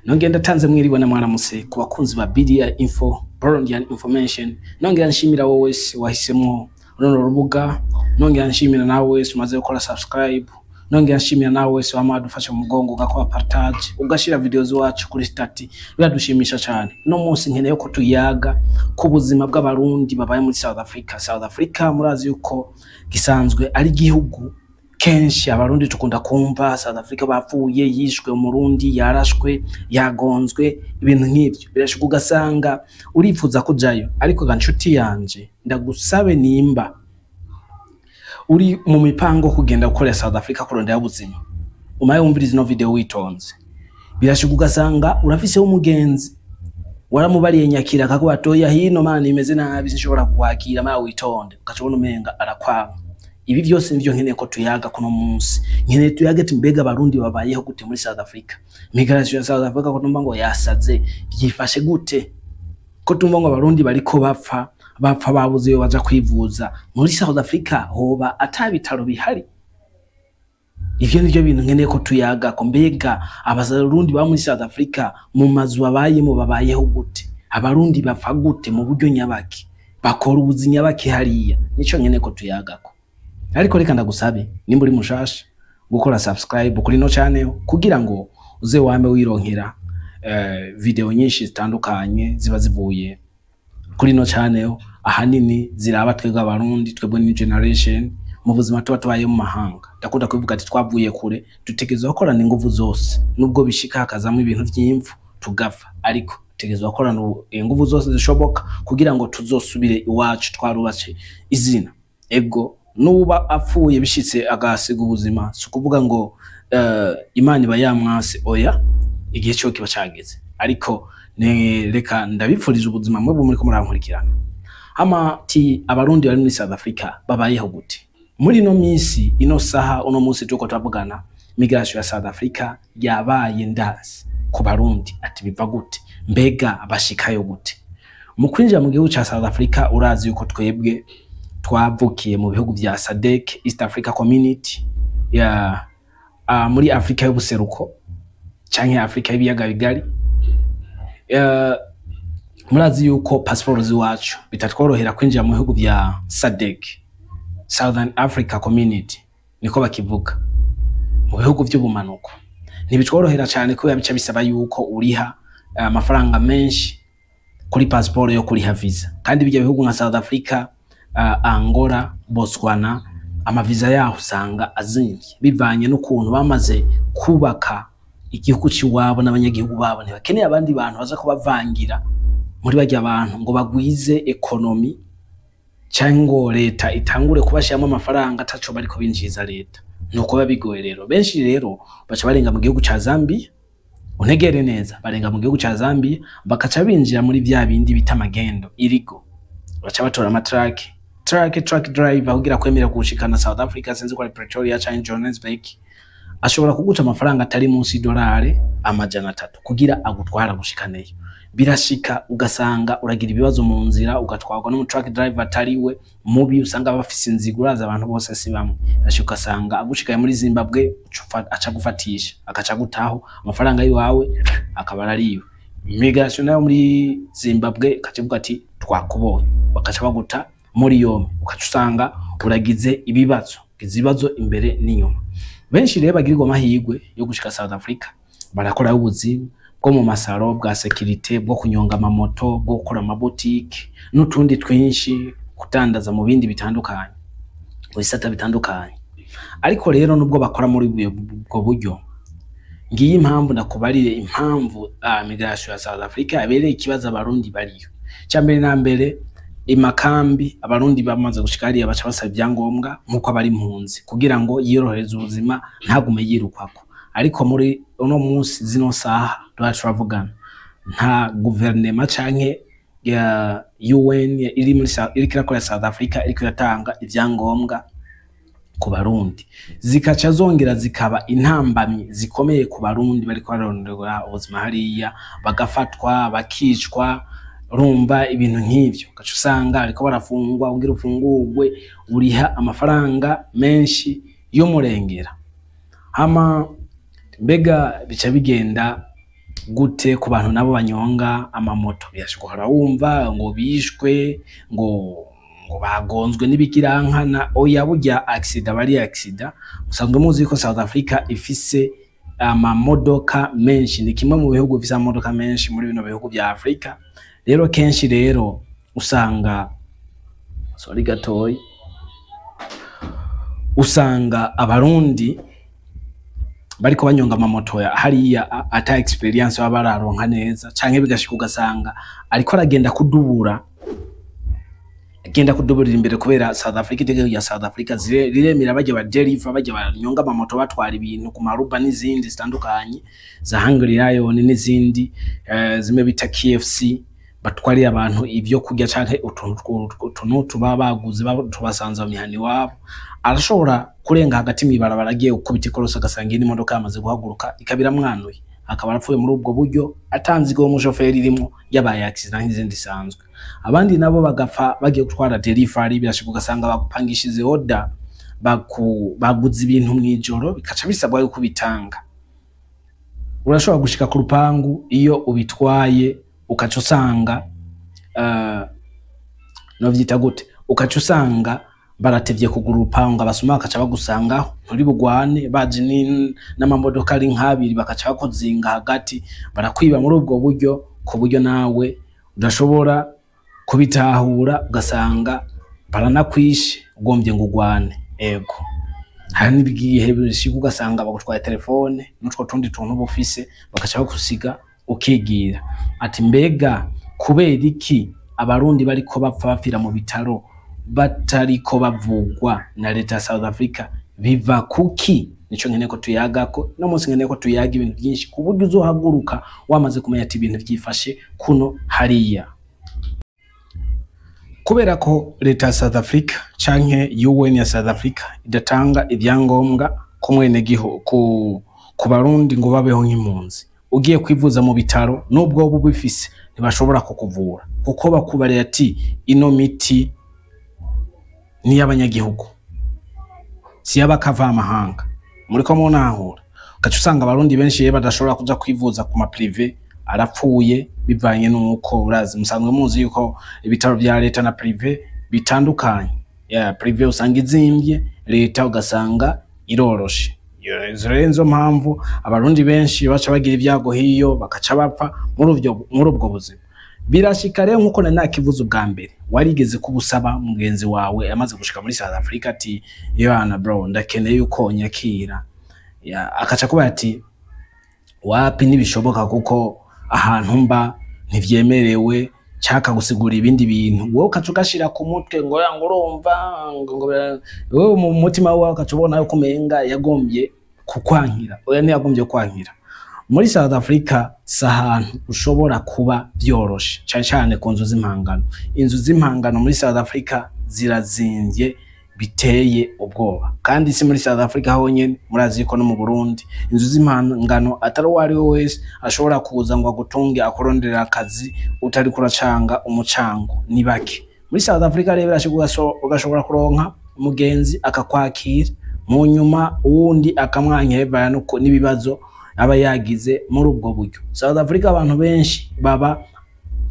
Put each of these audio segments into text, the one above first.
Nongera ndatanze mwiriwe na mwaramutse ku bakunzi ba BDI Info, Burundian Information. Nongera nshimira wowe wese wahisemwo runo rubuga, nongera nshimira nawe wese umaze gukora subscribe, nongera nshimira nawe wese wama wadufashe mu mugongo ugakora partage, ugashira video zacu kuri status, biradushimisha cyane. No munsi nkeneye ko tuyaga ku buzima bw'Abarundi babaye muri South Africa. South Africa murazi yuko gisanzwe ari igihugu kenshi Abarundi tukunda kumva South Africa bapfuye, yishwe Umurundi, yarashwe, yagonzwe, ibintu nk'ivyo. Birashoboka ugasanga urifuza kujayo, ariko ga nshuti yanje, ndagusabe, nimba uri mu mipango kugenda gukorera South Africa kurondera ubuzima, umaye wumviriza ino video witonze. Birashoboka ugasanga urafiseho umugenzi, waramubariye nyakira, akakuba toya hino mana imeze nabi, sinshobora kukwakira, mawe witonde, ugaca ubona umenga arakwanga. Ibi vyose nivyo nkeneye ko tuyaga kuno munsi. Nkeneye tuyage ati mbega Abarundi babayeho gute muri South Africa? Migration ya South Africa ko tumva ngo yasaze, byifashe gute? Ko tumva ngo Abarundi bariko bapfa, bapfa babuze iyo baja kwivuza, muri South Africa hoba ata bitaro bihari? Ivyo nivyo bintu nkeneye ko tuyaga ko. Mbega Abarundi baba muri South Africa mu mazu babayemo babayeho gute? Abarundi bapfa gute, mu buryo nyabaki? Bakora ubuzi nyabaki hariya? Nico nkeneye ko tuyagako. Ariko reka ndagusabe, nimba uri mushasha, gukora subscribe kuri no channel kugira ngo uze wame wironkera video nyinshi zitandukanye ziba zivuye kuri no channel, ahanini ziraba twebwe Abarundi, twebwe new generation, mu buzima tuba tubaye mu mahanga. Ndakunda kubivuga ati twavuye kure, dutegerezwa gukorana inguvu zose, nubwo bishika hakazamwo ibintu vy'imfu tugapfa, ariko dutegerezwa gukorana inguvu zose zishoboka kugira ngo tuzosubire iwacu twarubatse izina. Ego, nuba apfuye bishitse agasiga ubuzima, si ukuvuga ngo Imana iba yamwase, oya, igihe cyo kiba cageze. Ariko reka ndabipfurije ubuzima mwebwe muriko murankurikirana. Hama ti Abarundi bari muri South Africa babayeho gute muri ino minsi, ino saha, uno munsi turiko turavugana? Migration ya South Africa yabaye ndansi ku Barundi. Ati biva gute? Mbega bashikayo gute? Mu kwinjira mu gihugu ca South Africa, urazi yuko twebwe twavukiye mu bihugu vya SADC, East Africa Community, ya muri Afrika y'ubuseruko canke Afrika y'ibiyaga bigari. Murazi yuko pasiporo z'iwacu bitatworohera kwinjira mu bihugu vya SADC, Southern Africa Community niko bakivuga, mu bihugu vy'ubumanuko ntibitworohera cyane, kubera bica bisaba yuko uriha amafaranga menshi kuri pasiporo yo kuriha visa. Kandi ibyo bihugu nka South Africa, Angola, Botswana, amaviza yaho usanga azimvye bivanye n'ukuntu bamaze kubaka igihugu c'iwabo n'abanyagihugu babo, ntibakeneye abandi bantu baza kubavangira muri barya bantu ngo bagwize économie, canke ngo leta itangure kubashiramo amafaranga ataco bariko binjiriza leta. Nuko biba bigoye rero. Benshi rero baca barenga mu gihugu ca Zambia. Untegere neza, barenga mu gihugu ca Zambia, bakaca binjira muri vya bindi bita amagendo irigo, baca batora ama truck driver kugira kwemera gushikana South Africa, sinzi ko ari Pretoria canke Johannesburg, ashobora kuguca amafaranga atari munsi y'idolari 300 kugira agutwara gushikaneyo. Birashika ugasanga uragira ibibazo mu nzira, ugatwarwa n'umu truck driver atari we mubi, usanga bafise inzigo, uraza abantu bose si bamwe. Birashika ugasanga agushikaye muri Zimbabwe, aca gufatisha, akaca gutaho amafaranga yiwawe akaba arariwe. Migration nayo muri Zimbabwe ikaca ati twakubonye, bakaca baguta muri yombi, ukaca usanga uragize ibibazo, ugize ibibazo imbere n'inyuma. Benshi rero bagirirwa amahirwe yo gushika South Africa, barakora ubuzi bwo mu masaro, bwa sécurité, bwo kunyonga amamoto, bwo gukora amabotike n'utundi twinshi, kudandaza mu bindi bitandukanye, mu bisata bitandukanye. Ariko rero nubwo bakora muri ubwo buryo, ngiyi impamvu ndakubarire impamvu migration ya South Africa abereye ikibazo Abarundi bariyo. Cya mbere na mbere, imakambi Abarundi bamaze gushika hariya baca basaba ibyangombwa nk'uko abari impunzi kugira ngo yiyorohereze ubuzima, ntagume yirukwako. Ariko muri uno munsi, zino saha tuba turavugana, nta guverinema canke ya UN iri muri iriko irakorera South Africa iriko iratanga ivyangombwa ku Barundi, zikaca zongera zikaba intambamyi zikomeye ku Barundi bariko bararondera ubuzima hariya, bagafatwa, bakicwa, urumva ibintu nk'ivyo. Ugaca usanga bariko barafungwa, kugira ufungurwe uriha amafaranga menshi y'umurengera. Hama mbega bica bigenda Gute ku bantu nabo banyonga amamoto? Birashobora wumva ngo bishwe, ngo bagonzwe n'ibigirankana. Oya, burya accident bari accident. Musanzwe muzi ko South Africa ifise amamodoka menshi, ni kimwe mu bihugu bifise amamodoka menshi muri bino bihugu vya Afrika. Rero kenshi rero usanga, sorry gatoyi, usanga Abarundi bariko banyonga amamoto ya hariya ata experience baba bararonka neza, canke bigashika ugasanga ariko aragenda kudubura, agenda kuduburira imbere, kubera South Africa, itegeko rya South Africa riremera bajya ba deliver, bajya banyonga amamoto batwara ibintu ku maruba n'izindi zitandukanye za Hungry Lion n'izindi, zimwe bita KFC, batwarira abantu ibyo kurya canke utuntu tuba baguze tubasanze mu mihana iwabo. Arashobora kurenga hagati mw'ibarabara agiye gukubita ikorosi, agasanga iyindi modoka yamaze guhaguruka, ikaba iramwanuye, akaba arapfuye muri ubwo buryo atanze uwo mushoferi irimwo, yabaye accident nk'izindi zisanzwe. Abandi nabo bagapfa bagiye gutwara delivery. Birashika ugasanga bagupangishize order, baguze ibintu mw'ijoro, bikaca bisabwa yuko ubitanga. Urashobora gushika ku rupangu iyo ubitwaye, ukaca usanga, novyita gute, ukaca usanga baratevye kugura urupangu, abasuma bakaca bagusangaho. Nturi bugwane baje n'amamodoka ari nk'abiri, bakaca bakuzinga hagati, barakwiba muri ubwo buryo, ku buryo nawe udashobora kubitahura, ugasanga baranakwishe ugombye ngo ugwane. Ego, hari n'igihe bishika ugasanga bagutwaye telefone n'utwo tundi tuntu uba ufise, bakaca bagusiga ukigira. Ati mbega kubera iki Abarundi bariko bapfa, bapfira mu bitaro, batariko bavugwa na leta ya South Africa? Biva kuki? Nico nkeneye ko tuyagako no munsi. Nkeneye ko tuyaga ibintu byinshi ku buryo uzohaguruka wamaze kumenya ati ibintu vyifashe kuno hariya. Kubera ko leta ya South Africa canke UN ya South Africa idatanga ivyangombwa ku mwenegihugu, ku Barundi ngo babeho nk'impunzi, ugiye kwivuza mu bitaro, nubwo woba ubifise, ntibashobora kukuvura, kuko bakubarira ati ino miti ni iy'abanyagihugu, si iy'abakavamahanga. Muriko munahura? Ugaca usanga Abarundi benshi rero badashobora kuja kwivuza ku ma privé, arapfuye bivanye n'uko urazi, musanzwe muzi yuko ibitaro vya leta na privé bitandukanye. Ya privé usanga izimvye, leta ugasanga iroroshe. Izo rero nizo mpamvu Abarundi benshi baca bagira ibyago hiyo, bakaca bapfa muri ubwo buzima. Birashika rero, nkuko nari nakivuze ubwa mbere, warigeze kubusaba mugenzi wawe amaze gushika muri South Africa ati "Yohana bro, ndakeneye yuko nyakira." Ya, akaca kuba ati "Wapi, ntibishoboka kuko ahantu mba ntivyemerewe," caka gusigura ibindi bintu, wowe ukaca ugashira ku mutwe ngo ya ngo urumva ngo wewe mu mutima wawe ukaca ubona yuko umenga yagombye kukwankira. Oya, ntiyagombye kwankira. Muri South Africa si ahantu ushobora kuba vyoroshe, cane cane ku nzu z'impangano. Inzu z'impangano muri South Africa zirazimvye biteye ubwoba. Kandi si muri South Africa honyene, murazi ko no mu Burundi inzu z'impangano atari uwo ari we wese ashobora kuza ngo agutunge, akuronderera akazi utariko uracanga umucango, ni bake. Muri South Africa rero birashika ugashobora kuronka umugenzi akakwakira, mu nyuma uwundi akamwankira bivanye n'ibibazo aba yagize muri ubwo buryo. South Africa abantu benshi baba,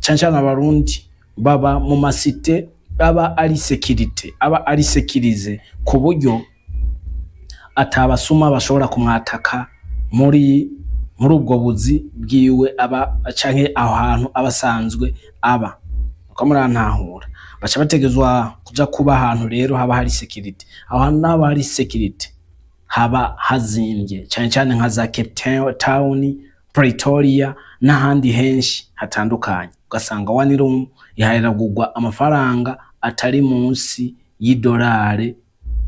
cane cane Abarundi, baba mu ma cité aba ari sécurité, aba ari sécurisé, ku buryo atabasuma bashobora kumwataka muri ubwo buzi bwiwe aba canke aho hantu aba asanzwe aba. Uko murantahura, baca bategezwa kuja kuba ahantu rero haba hari sécurité. Aho hantu naho haba hari sécurité haba hazimvye, cane cane nka za Cape Town, Pretoria n'ahandi henshi hatandukanye, ugasanga one room iharagurwa amafaranga atari munsi y'idolari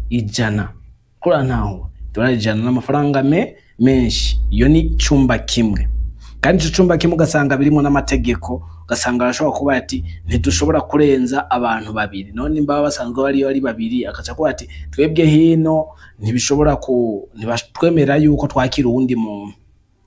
100. Kurantahura? Idolari 100 n'amafaranga menshi. Iyo ni icumba kimwe. Kandi ico cumba kimwe ugasanga birimo n'amategeko, ugasanga arashobora kuba ati ntidushobora kurenza abantu babiri. None nimba baba basanzwe bariyo ari babiri, akaca kuba ati twebwe hino ntibishobora ku ntibatwemera yuko twakira uwundi muntu,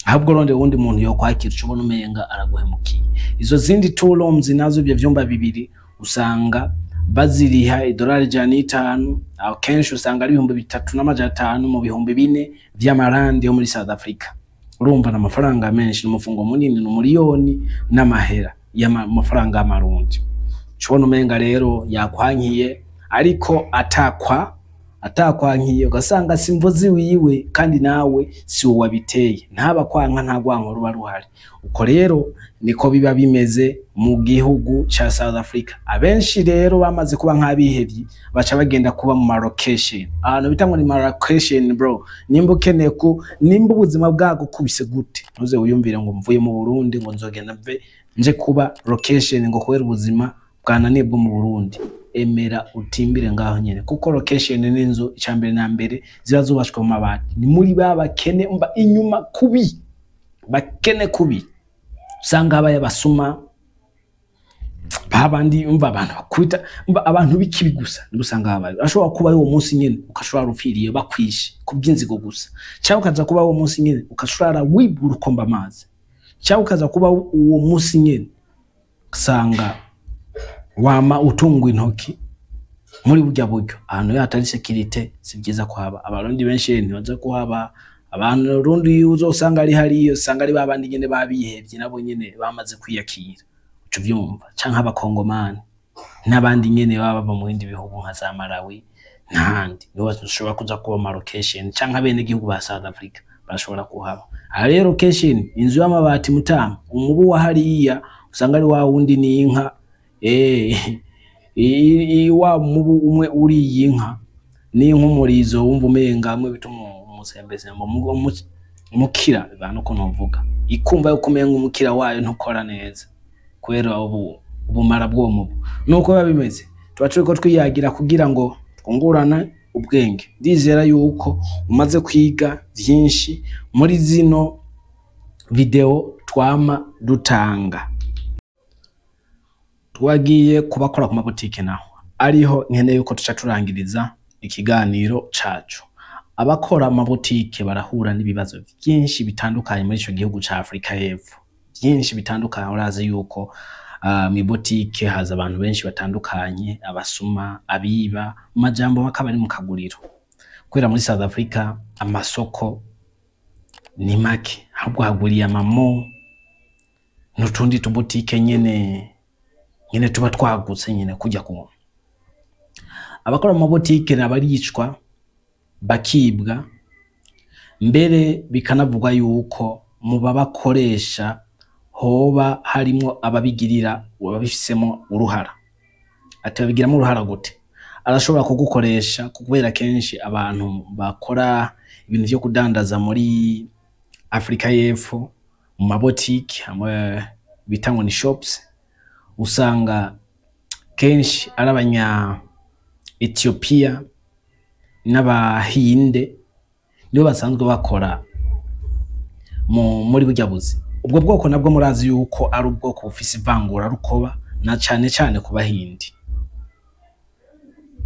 ahubwo rondera uwundi muntu yo kwakira. Uca ubona umenga araguhemukiye. Izo zindi two rooms nazo, ivyo vyumba bibiri, usanga baziriha idolari 105. Aho kenshi usanga ari 3,500 mu 4,000 vy'amarandi yo muri South Africa. Urumva ko ni amafaranga menshi. Urumva ni amafaranga menshi, ni umufungo munini, ni umuriyoni n'amahera y'amafaranga y'amarundi. Ucubona umenga rero yakwankiye, ariko atakwankiye, ugasanga si imvo ziwiwe, kandi nawe si wowe wabiteye. Ntaba kwanka, nta rwanko ruba ruhari. Uko rero niko biba bimeze mu gihugu ca South Africa. Abenshi rero bamaze kuba nk'abihevyi, baca bagenda kuba mu ma location, ahantu bita ngo ni ma location. Bro, nimba ukeneye ku nimba ubuzima bwagukubise gute, ntuze wiyumvire ngo mvuye mu Burundi ngo nzogenda mve nje kuba location, ngo kubera ubuzima bwananiye bwo mu Burundi. Emera utimbire ngaho nyene, kuko location ni inzu icambere na mbere ziba zubatswe mu mabati. Ni muri ba bakene, mba inyuma kubi, bakene kubi, usanga habaye abasuma babandi, umva, abantu bakubita, umva, abantu b'ikibi gusa nibo usanga habaye. Ashobora kuba uwo munsi nyene ukashobora upfiriye bakwishe kubw'inzigo gusa, cyangwa ukaza kuba uwo munsi nyene ukashobora wibura ukomba amazi, cyangwa ukaza kuba uwo munsi nyene usanga wama utungwa intoki muri burya buryo. Ahantu hatari sécurité si byiza kuhaba. Abarundi benshi ntibaza kuhaba. Abantu rundi uzosanga ari hariyo, usanga ari babandi nyene babihevye, nabo nyene bamaze kwiyakira, uca uvyumva, canke abakongomani n'abandi nyene baba bava mu bindi bihugu nka za Malawi n'ahandi, nibo bashobora kuza kuba ma location, canke abenegihugu ba South Africa bashobora kuhaba. Aha rero location, inzu y'amabati, mutama, umubu wa hariya usanga ari wa wundi n'inka, wa mubu umwe uriye inka n'inka umurizo wumva umenga amwe bita umusembesembo, umukira bivana ukuntu mvuga, ikumva yuko umenga umukira wayo ntukora neza kubera ubu ubumara bw'uwo mubu. Nuko biba bimeze, tuba turiko twiyagira kugira ngo twungurane ubwenge. Ndizera yuko umaze kwiga vyinshi muri zino video twama dutanga. Twagiye kubakora ku mabutike, naho ariho nkeneye yuko tuca turangiriza ikiganiro cacu. Abakora amabutike barahura n'ibibazo byinshi bitandukanye muri ico gihugu ca Afrika y'Epfo, byinshi bitandukanye. Urazi yuko mw'ibutike haza abantu benshi batandukanye, abasuma, abiba, mu majambo bakaba ari mu kaguriro, kubera muri South Africa amasoko ni make, ahubwo haguriye amamo n'utundi tubutike nyene nyene tuba twagutse nyene kujya ku. Abakora mu mabutike nabaricwa, bakibwa, mbere bikanavugwa yuko mu babakoresha hoba harimwo ababigirira, ababifisemo uruhara. Ati babigiramo uruhara gute? Arashobora kugukoresha, kubera kenshi abantu bakora ibintu vyo kudandaza muri Afrika y'Epfo mu mabotike hamwe bita ngo ni shops, usanga kenshi ari abanya Ethiopia n'abahinde, nibo basanzwe bakora muri burya buzi. Ubwo bwoko nabwo murazi yuko ari ubwoko bufise ivangura rukoba, na cane cane ku bahindi.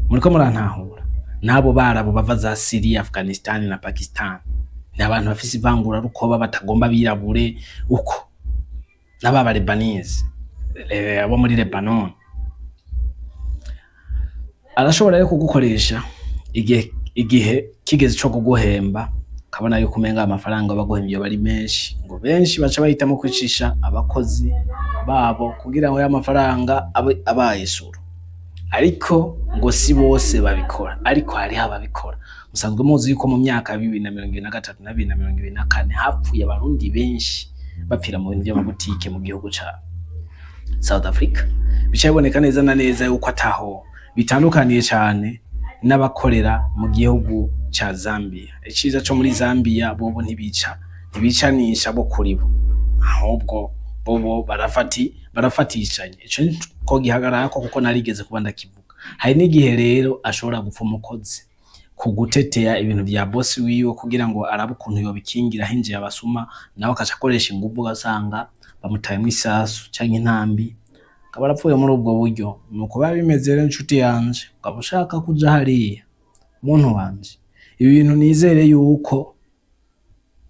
Muriko murantahura? N'abo barabo bava za Syria, Afghanistan na Pakistan ni abantu bafise ivangura rukoba, batagomba birabure uko, n'ababa Lebanese, abo muri Lebanon. Arashobora rero kugukoresha, igihe kigeze co kuguhemba ukabona yuko umenga amafaranga baguhembye yoba ari menshi, ngo benshi baca bahitamo kwicisha abakozi babo kugira ngo ya mafaranga abe abaye isuru. Ariko ngo si bose babikora, ariko hariho ababikora. Musanzwe muzi yuko mu myaka ya 2023 na 2024 hapfuye abarundi benshi, bapfira mu bintu vy'amabutike mu gihugu ca South Africa. Bica biboneka neza na neza yuko ataho bitandukaniye cane n'abakorera mu gihugu ca Zambia. Iciza co muri Zambia, bobo ntibicanisha bo kuri bo, ahubwo bobo barafatishanya. Ico ko gihagararako, kuko narigeze kuba ndakivuga. Hari n'igihe rero ashobora gupfa umukozi ku gutetea ibintu vya bosi wiwe, kugira ngo arabe ukuntu yobikingira hinjiye abasuma, nawe akaca akoresha inguvu, ugasanga bamutayemwo isasu canke intambi, akaba arapfuye muri ubwo buryo. Nuko biba bimeze rero, nshuti yanje, ukaba ushaka kuja hariya, muntu wanje, ibi bintu nizere yuko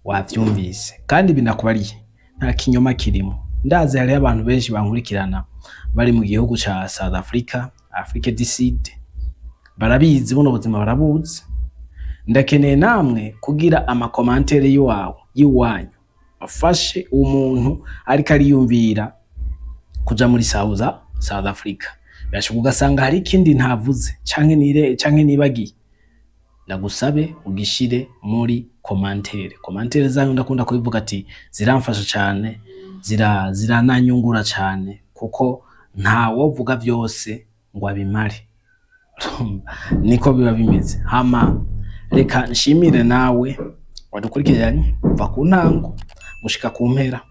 wavyumvise kandi binakubariye, nta kinyoma kirimo. Ndazi hariho abantu benshi bankurikirana bari mu gihugu ca South Africa, Afrique du Sud, barabizi buno buzima, barabuzi. Ndakeneye namwe kugira ama commentaires y'iwawe, y'iwanyu. Bafashe umuntu ariko ariyumvira kuja muri South Africa. Birashoboka ugasanga hari ikindi ntavuze canke nire canke nibagiye, ndagusabe ugishire muri commentaire. Commentaire zanyu, ndakunda kubivuga ati ziramfasha cane, zirananyungura cane, kuko nta wovuga vyose ngo abimare, niko biba bimeze. Hama reka nshimire nawe wadukurikiranye kuva ku ntango gushika ku mpera,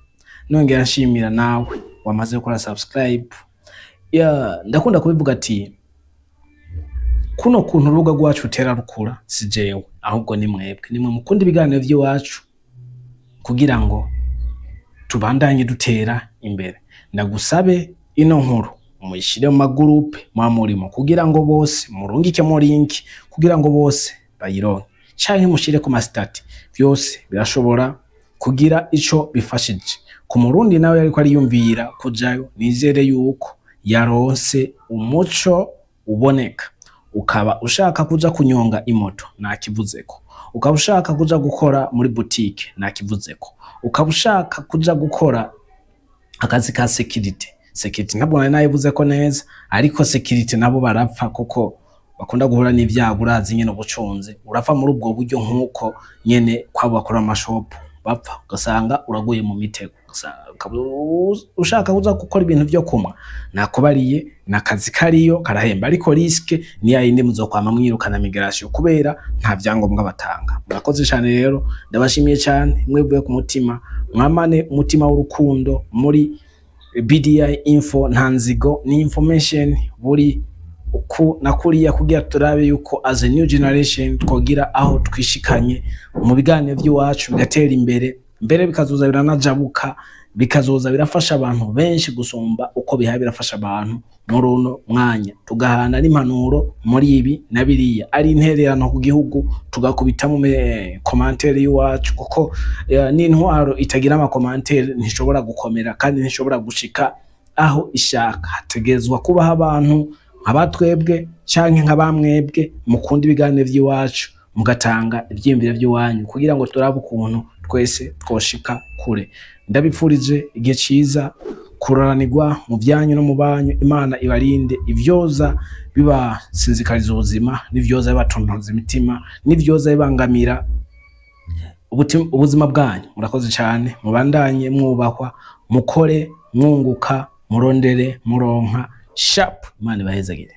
nongera nshimira nawe wamaze gukora subscribe. Ya, ndakunda kubivuga ati kuno kuntu urubuga rwacu rutera rukura si jewe, ahubwo ni mwebwe, nimwe mukunda ibiganiro vy'iwacu kugira ngo tubandanye dutera imbere. Ndagusabe ino nkuru muyishire mu magurupe mwa murimo, kugira ngo bose murungikemo link, kugira ngo bose bayironke, canke mushire ku ma status. Byose birashobora kugira ico bifashije ku Murundi nawe yariko ariyumvira kujayo. Nizere yuko yaronse umuco uboneka. Ukaba ushaka kuja kunyonga imoto, nakivuzeko. Ukaba ushaka kuja gukora muri boutique, nakivuzeko. Ukaba ushaka kuja gukora akazi ka security, security ntabwo nari nayivuze ko neza, ariko security nabo barapfa kuko bakunda guhura n'ivyago. Urazi nyene ubucunzi, urapfa muri ubwo buryo nk'uko nyene kwabo bakora amashopu bapfa, ugasanga uraguye mu mitego. Ugasanga ukaba ushaka kuza gukora ibintu vyo kumwa, nakubariye nakazi kariyo karahemba, ariko risque ni ya yindi, muzokwama mwirukana migration kubera nta vyangombwa batanga. Murakoze cyane rero, ndabashimiye cyane mwevuye ku mutima. Mwamane umutima w'urukundo muri BDI Info. Nta nzigo, ni information buri uku na kuriya, kugira turabe yuko as a new generation twogira aho twishikanye mu biganiro by'iwacu, bigatera imbere mbere, bikazoza biranajabuka, bikazoza birafasha abantu benshi gusumba uko bihaye birafasha abantu muri uno mwanya, tugahana n'impanuro muri ibi na biriya, ari intererano ku gihugu, tugakubitamo commentaire y'iwacu, kuko n'intwaro itagira ama commentaire ntishobora gukomera kandi ntishobora gushika aho ishaka. Hategerezwa kubaho abantu nka batwebwe canke nka bamwebwe mukunda ibiganiro vy'iwacu, mugatanga ivyiyumviro vy'iwanyu kugira ngo turabe ukuntu twese twoshika kure. Ndabipfurije igihe ciza, kuroranirwa mu vyanyu no mu banyu. Imana ibarinde ivyoza bibasinzikariza ubuzima, n'ivyoza bibatontoza imitima, n'ivyoza bibangamira ubuzima bwanyu. Murakoze cyane, mubandanye mwubahwa, mukore mwunguka, murondere muronka sharp. Imana ibahezagire.